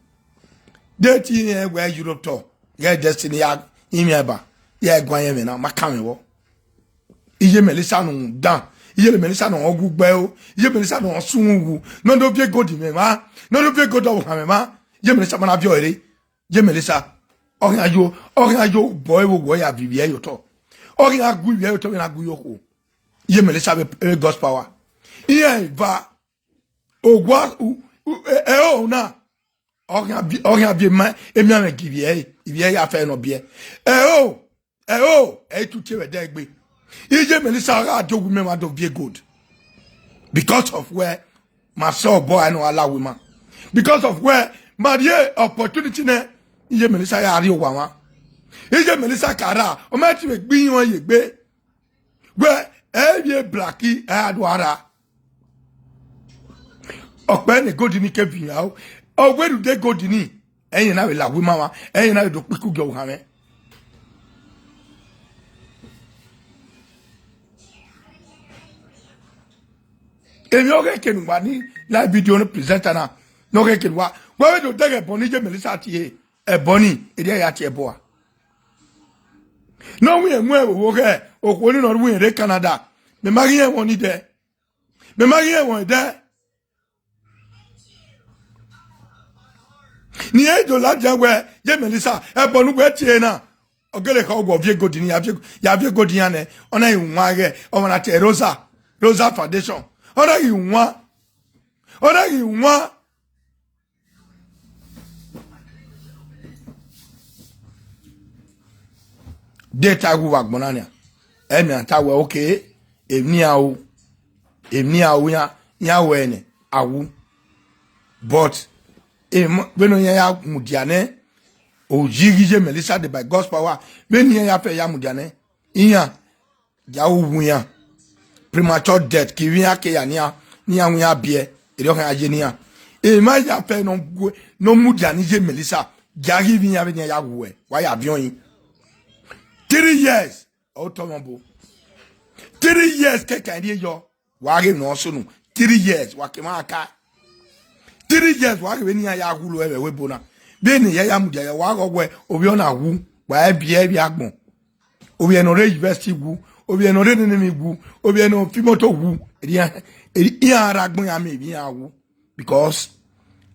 De ti yin we Europe tour. Ye Destiny ya yin me ba. Ya gwan ye me na ma ka me wo. Iye Melissa no dan. Iye Melissa no ogu gbe o. Iye Melissa no sun wu. No do vie godi me ma. No do vie godi o ha me ma. Iye Melissa ma na bio ere. Ye Melissa. Orin ayo, orin ayo boy wo wo ya vivi e yo to. Orin agu ye yo to na agu yo ko. Ye Melissa be e God's power. Iye va. Ogwa u e o na. Orin abi orin abi ma e mi ame give ye. Ibi e ya fe no bi e. E o. E o, e tu tie we de gbe. Iye Melissa ra do wi me ma do vie good. Because of where my soul boy I know allow women. Because of where my ye opportunity ne iye Melissa ya ri owa wa. Iye Melissa kara o ma ti we gbin won ye gbe. We e ye blacky e adu ara. Ope ni godi ni ke vi ya o. O we du de godi ni. Eyin na we la wi ma wa. Eyin na we do piku ge o ha me. Emi oge kenu wa ni live video no presenter na. No ge kenu wa. Wa we do dege boni je Melissa ti e. E boni e de ya ti e bo a. No wi e mu e wo ge o ko ni no wi e re Canada. Me ma ri e won ni de. Me ma ri e won de. Ni e do la ja we je Melissa e bonu we ti e na. Ogele ka ogwo vie godi ni ya vie ya vie godi ya ne. Ona i nwa ge o na te Rosa Rosa Foundation. Ona i nwa. Ona i nwa. De ta gu wa gbona ni. E mi ata we okay. E mi a o. E mi a o ya ya we ne. Awu. But e mo- we no ya ya mudia ne. O jigi je Melissa de by God's power. We ni ya fe ya mudia ne. Iya. Ja u wunya. Premature death ki winya ke ya nia. Nia wunya bie. Eri o kan aje nia. E ma ya fe no gwe no mudia ni je Melissa. Ja gi winya be nia ya gwe. Wa ya bion yin. Three years. O to mo bo. Three years ke kan ri yo. Wa ge no sunu. Three years wa ke ma ka. Three years wa ge ni ya ya gulo e we bona. Be ni ya ya mudia ya wa go we obi ona wu. Wa e bi e bi agbon. Obi e no re university wu. Obi e no re nene mi wu. Obi e no fi moto wu. Eri a, eri a ra gbon ya mi bi ya wu. Because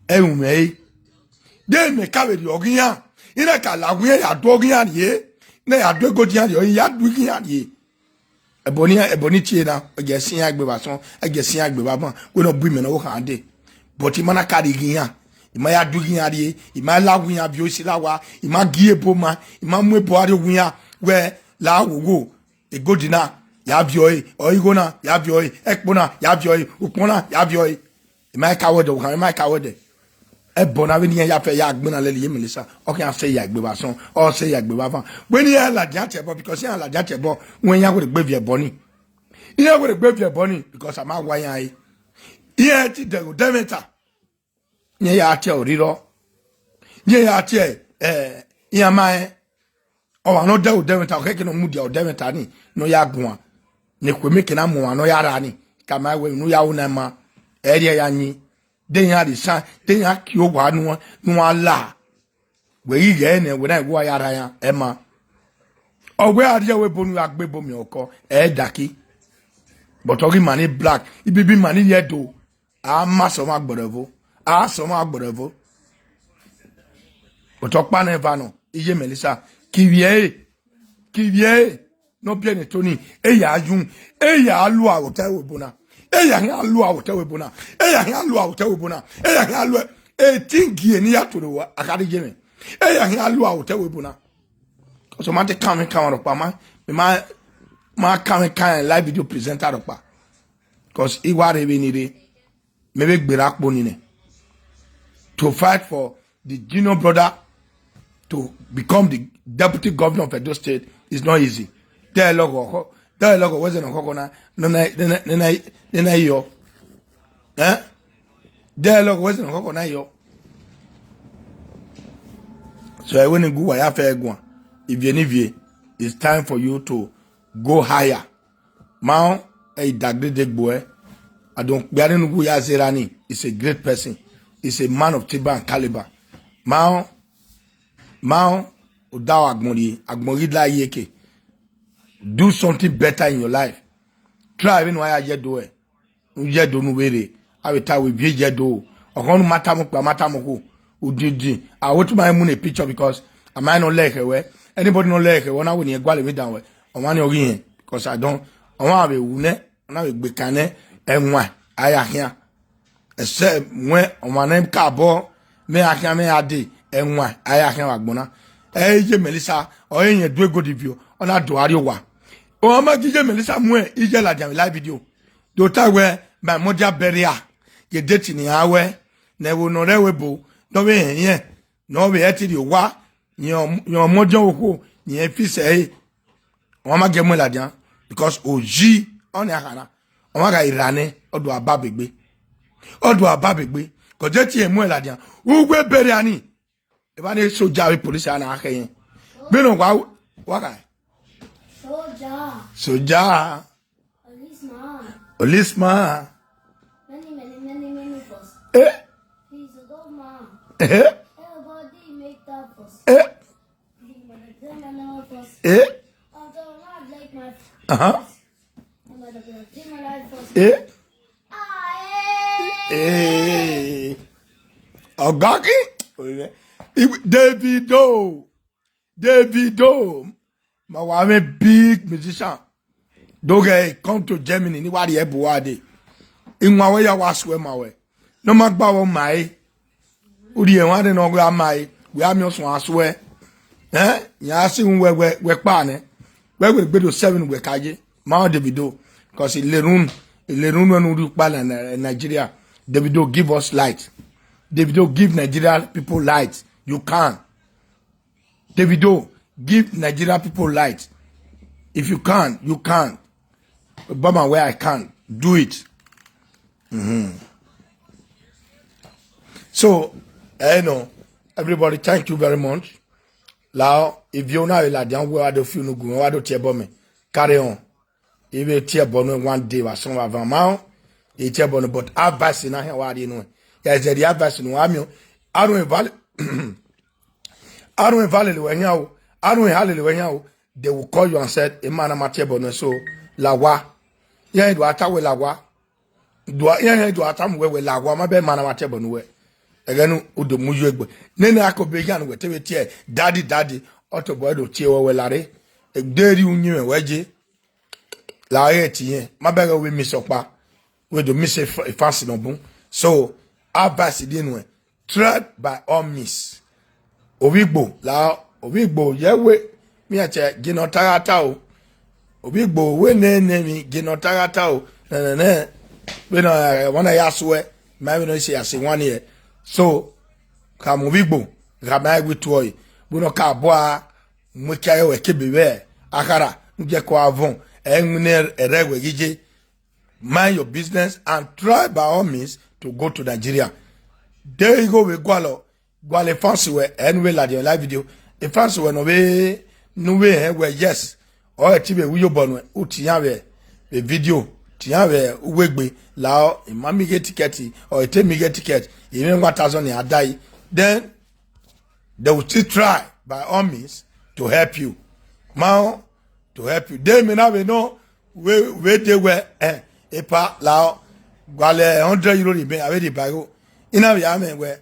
e wu me e. De me ka we di oginya. Ina ka la wu ya do oginya ye. Na ya do ego di ya ye. Ya do oginya ye. Ebony, Ebony tie na, eje sin ya gbe ba son, eje sin ya gbe ba ban, we no bu me no wo kan de. But i ma na ka di ginya, i ma ya du ginya di, i ma la ginya bi o si la wa, i ma gi ebo ma, i ma mu ebo ari ginya, we la wo wo, e go di na, ya bi o e, o i go na, ya bi o e, e po na, ya bi o e, u po na, ya bi o e. I ma ka wo de, i ma ka wo de. E bo na we ni ya fe ya gbe na le ye Melissa. O ke a se ya gbe ba son. O se ya gbe ba fan. We ni ya la dia te bo because ya la dia te bo. When ya go gbe vie bo ni. Ya go gbe vie bo ni because ama wa ya e. Ya ti de go de meta. Ni ya te o riro. Ni ya te eh ya ma e. O wa no de o de meta o ke ke no mu dia o de meta ni. No ya gun. Ni kwe me ke na mo wa no ya ra ni. Ka ma we no ya o na ma. E ri ya ni. De ya ri sa, de ya ki o wa nu, nu ala. We yi ye ne, we na wa ya ra ya, e ma. O we a ri we bo nu agbe bo mi oko, e daki. But ogi mani black, ibi bi mani ye do. A ma so ma gboro vo. A so ma gboro vo. But okpa ne va no, iye Melissa. Ki vie, ki vie. No bien Tony. E ya yun. E ya lu a hotel we bona. E ya hin lu a hotel we bona. E ya hin lu a hotel we bona. E ya hin lu. E tingi ni ya to do wa. Akari je me. E ya hin lu a hotel we bona. So ma te come come ro pa ma. Me ma ma come come live video presenter ro pa. Because i wa re be ni re. Maybe Gberakpo Nine. To fight for the junior brother to become the deputy governor of Edo State is not easy. There logo, there logo wasn't a kokona, no na, no na, no na, no na yo. Eh? There logo wasn't a kokona yo. So I wouldn't go where I fair go. If you need, it's time for you to go higher. Mao, eh, Dagre Degbo, eh. I don't, Biare Nugu Yazerani is a great person. He's a man of timber and caliber. Mao, Mao, Odawa Agmori, Agmori La Yeke. Do something better in your life. Try even why I yet do it. Yet do no way. I will tell with ye do. Okon matamu kwa matamu ko. Udidi. I want to my moon a picture because I might not like her. Anybody not like her. When I win a gwale with down. I want your in because I don't. I want to be wune. I want to be cane. And why? I are here. Except when I want them car ball. Me I can me I did. And why? I are here. Agbona. Eh, ye Melissa. Or in your do a good review. On a do a wa. O ma gije Melissa mwe. Ije la jam live video. Do ta we. My mother burial. Ye date ni awe. Ne wo no re we bo. No we ye. No we eti di wa. Yo, yo mojo wo ko. Ni e fi se e. Won ma ge mo la dia. Because oji on ya kana. Won ma ga irane. Odo ababegbe. Odo ababegbe. Ko je ti e mo la dia. Ugwe bere ani. E ba ni soja we police ana ake yen. Be no wa wa ka. Soja. Soja. Policeman. Policeman. Many, many, many, many boss. Eh? He's a good man. Eh? Everybody make that boss. Eh? The mother, the mother boss. Eh? Although I like my Uh-huh. The mother, the mother boss. Eh? Ah, eh. Eh. Ogaki? Davido. Davido. Ma wa me big musician. Doge come to Germany ni wari ebu wa de. Inwa we ya wa swe ma we. No ma gba wo ma e. Uri e wa de no gba ma e. We am yo so aswe. Eh? Ya si un we we we pa ne. We we gbe do seven we kaje. Ma Davido. Because ilerun ilerun we nu ri pa na Nigeria. Davido give us light. Davido give Nigeria people light. You can. Davido, give Nigeria people light. If you can, you can. Obama, where I can, do it. Mm-hmm. So, I know, everybody, thank you very much. Now, if you know like the way I do feel no good, I do tell me, carry on. Ibe tie bono one day wa son wa van ma. E tie bono but advice na he wa di no. Ya is the advice no ami. I don't valid. I don't valid we nya o. Anu e halele we yan o. They will call you and said, "E mana mate bono so lawa." Yeah, do ata we lawa. Do yeah, do ata mu we we lawa. Ma be mana mate bono we. Egenu udo mu yo egbe. Nene ako be yan we te we tie, "Daddy, daddy." Oto boy do tie we we lare. Egderi unyi we weje. La ye ti yen. Ma be we mi sopa. We do mi se fa-, fancy no bun. So, advice di nu e. Try by all means. Ovigbo la, ovigbo ye we. Mi a che gino tarata o. Ovigbo we ne ne mi gino tarata o. Ne ne ne. We no, eh, wana ya swe. Ma we no se ya se one year. So, ka mo ovigbo. Ka ma we tuoi. We no ka bo a, mo ka yo we ke be we. Akara, nje ko avon. E nne ere we gije. Mind your business and try by all means to go to Nigeria. There you go, we gwalo. Gwale fancy we, anyway, like your live video. The fancy we no we, no we, eh, we, yes. Or a tibe we yo bon we, u tiyan we, the video, tiyan we, uwegbe, lao, e ma mi get ticket, or e te mi get ticket, even one thousand a die. Then they will still try by all means to help you. Mao, to help you. They may not be no, we, we they were, eh, epa, lao, gwale, hundred euro ni be, ave di bago. Ina we ame we,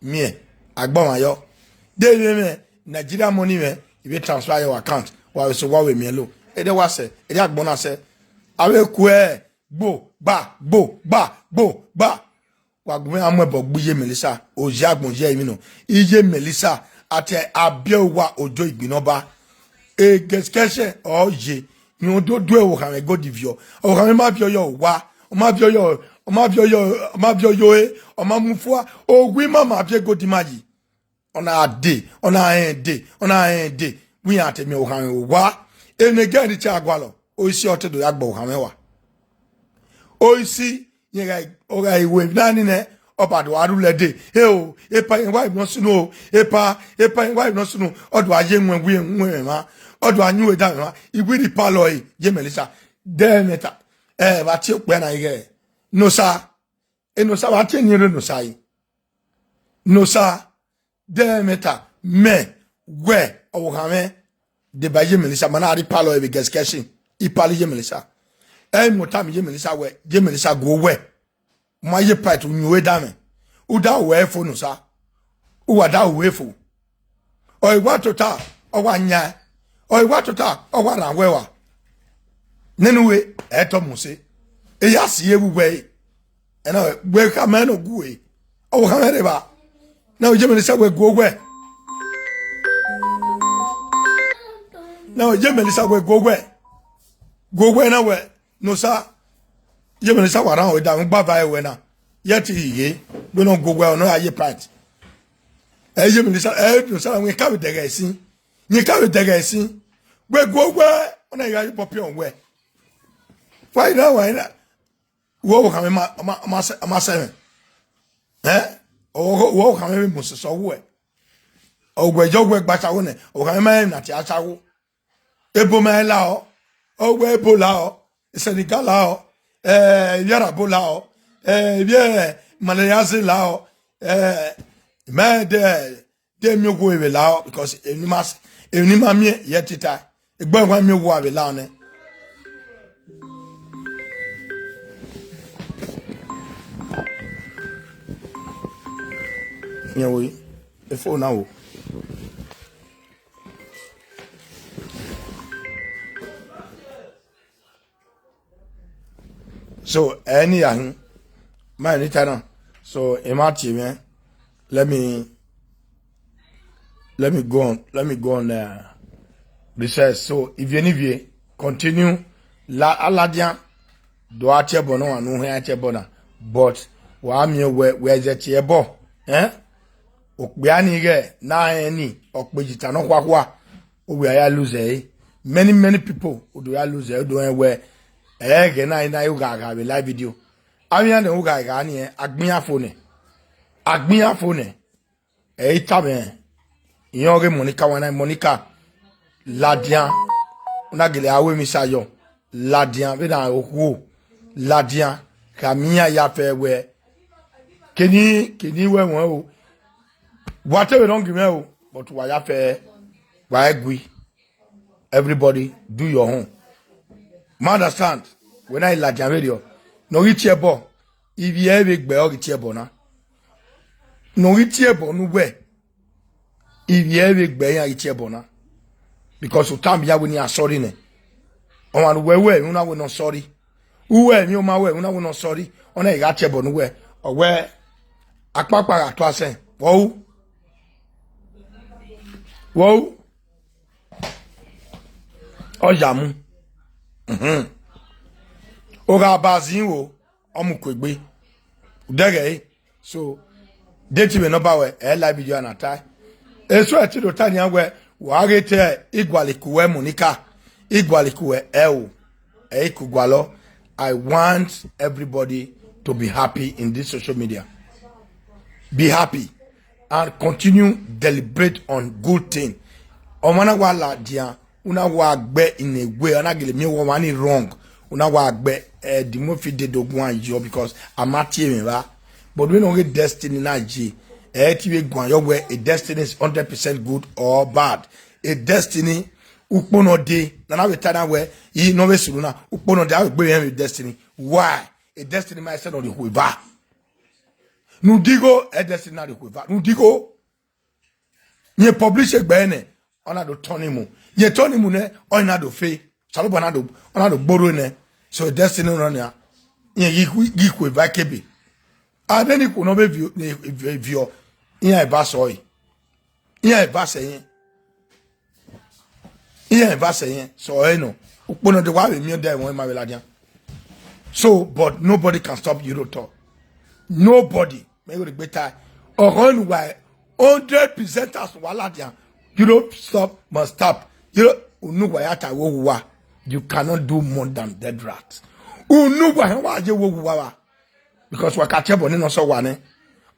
mi, agbo ma yo. They may me, Nigeria money me, if you transfer your account, wa we so wa we mi lo. E de wa se, e de agbo na se. Ave kwe, gbo, gba, gbo, gba, gbo, gba. Wa gume amwe bo gbiye Melissa, oje agbon je imi no. Iye Melissa, ate abie wa ojo igbinoba. E geskese oje. Ni odo due wo kan go divio. O kan ma bio yo wa. O ma bio yo, o ma bio yo, o ma bio yo e, o ma mu fua. O gwi ma ma bie go di maji. Ona ade, ona ende, ona ende. We ate mi o kan wa. E ne ge ni cha gwalo. O isi ote do ya gbo kan wa. O isi, nye ga, o ga iwe nani ne, oba do aru le de. He o, epa yen wa no sunu o. Epa, epa yen wa no sunu. Odo aye nwe wi nwe ma. Odo anyu e da ma. Iwi ri palo e, ye Melissa. De meta. Eh, ba ti o pe na ige. No sa. E no sa ba ti ni re no sa yi. No sa. De meta. Me. We. O ha me. De ba ye Melissa, mana ari palo e be geskeshin. I pali ye Melissa. E mo ta mi ye Melissa we. Ye Melissa go we. Ma ye pa tu nyu we da me. U da we fo no sa. U wa da we fo. O iwa tota, o wa nya. O iwa tota, o wa ran we wa. Nenu we, e to mo se. E ya si e wu we. E na we, we ka me no gu e. O ka me re ba. Na o je Melissa we go we. Na o je Melissa we go we. Go we na we. No sa. Ye Melissa wa ran we da, gba va e we na. Ye ti ye. We no go we, no aye part. E ye Melissa, e no sa we ka we dege si. Ni ka we dege si. We go we, ona ya popion we. Why na, why na? Wo wo ka me ma, ma, ma se, ma se me. Eh? O wo, wo ka me mo se so we. O gbe jo gbe gba sa wo ne. O ka me ma na ti a sa wo. Ebo ma la o. O gbe ebo la o. Senegal la o. Eh, Yara bo la o. Eh, bien, Malaysia la o. Eh, me de, de mi go we la o, because e ni mas, e ni ma mi ye tita. E gbe wa mi wo we la o ne. Yen wo, e fo na wo. So, any, uh, my anytime. So, Imati, man, let me, let me go on, let me go on, uh, research. So, if you, if you continue, la, aladian, do a table no, anu he a table na. But, wa mi we, we is a table, eh? Okpe ani ge, na eni, okpe jita no kwa kwa. O we ya lose, eh. Many, many people, o do ya lose, o do e we. Eh, ge na, na you ga ga be live video. Ami ande u ga ga ni, eh, agbin afo ne. Agbin afo ne. E ita me. Iyan ge Monica wa na Monica. Ladian. Una gele awe mi sayo. Ladian, be na oku. Ladian. Ka mi ya ya fe we. Keni, keni we won o. Whatever don't give me o. But wa ya fe. Everybody do your own. Ma understand? When I la radio, no reach your bo. If you ever be or reach your bona. No reach your bo no way. If you ever be or reach your bona. Because you time ya when you are sorry ne. On one way way, you know we no sorry. Uwe mi o ma we, you know we no sorry. On a reach your bona we. Or where akpakpa atwa sen. Wow. Wow. Oyamu. Mhm. Oga bazin wo. Omukwegbe. Udege. So deti me number we e live video na tai. Eso e ti do tani we wa ge te igwalikuwe Monica. Igwalikuwe e o. E ikugwalo. I want everybody to be happy in this social media. Be happy and continue deliberate on good thing. Omana wa la dia una wa gbe in a way, una gele mi wa wani wrong. Una wa gbe eh, the more fit dey dogun and yo because I'm at here, right? But we no get destiny na je. Eh, ti we gwan yo we a destiny is hundred percent good or bad. A destiny ukpono de na na we tada we yi no we suru na ukpono de a we gbe we destiny. Why? A destiny my son of the quiver. Nudigo, a destiny na the quiver. Nudigo. Nye publish egbe ne. Ona do tonimu. Nye tonimu ne. Ona do fe. Salobo na do. Ona do gboro ne. So destiny no ne. Nye gi gi kwe va kebe. Adeni ku no be vio ne vio. Nye e ba so yi. Nye e ba se yen. Nye e ba se yen. So e no. Ukpono de wa be mi o de won ma be la dia. So but nobody can stop you to talk. Nobody. Me go the better. Ogon wa hundred percent as wala dia. You don't stop, must stop. You don't unu wa ya ta wo wa. You cannot do more than dead rat. Unu wa wa je wo wa wa. Because wa ka che bo ni no so wa ne.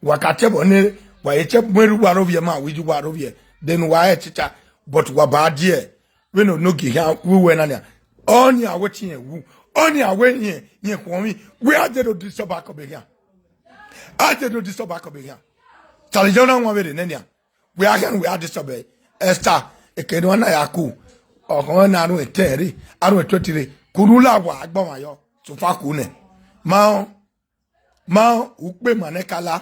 Wa ka che bo ni wa ye che meru wa ro vie ma wi ju wa ro vie. Then wa e chicha but wa ba die. We no no gi ha we we na ne. Oni a wetin e wu. Oni a we yen yen ko mi. We are there to disturb back up again. I dey do this back up again. Tali jona nwa we de nenia. We are here, we are disturb. Esther ekeno na yaku. Okon na anu eteri, anu etwetire. Kurula wa agba wa yo. So fa ku ne. Ma o. Ma o, ukpe manekala.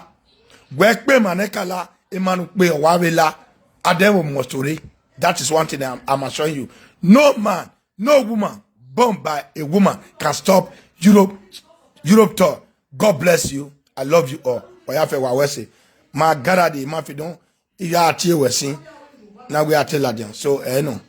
We pe manekala, e manu pe o wa we la. Adewo mosore. That is one thing I'm, I'm assuring you. No man, no woman born by a woman can stop Europe, Europe tour. God bless you. I love you all. Oya fe wa wese. Ma gara de ma fi don. Iya ati ewesin. Na we ati ladian. So, eh, no.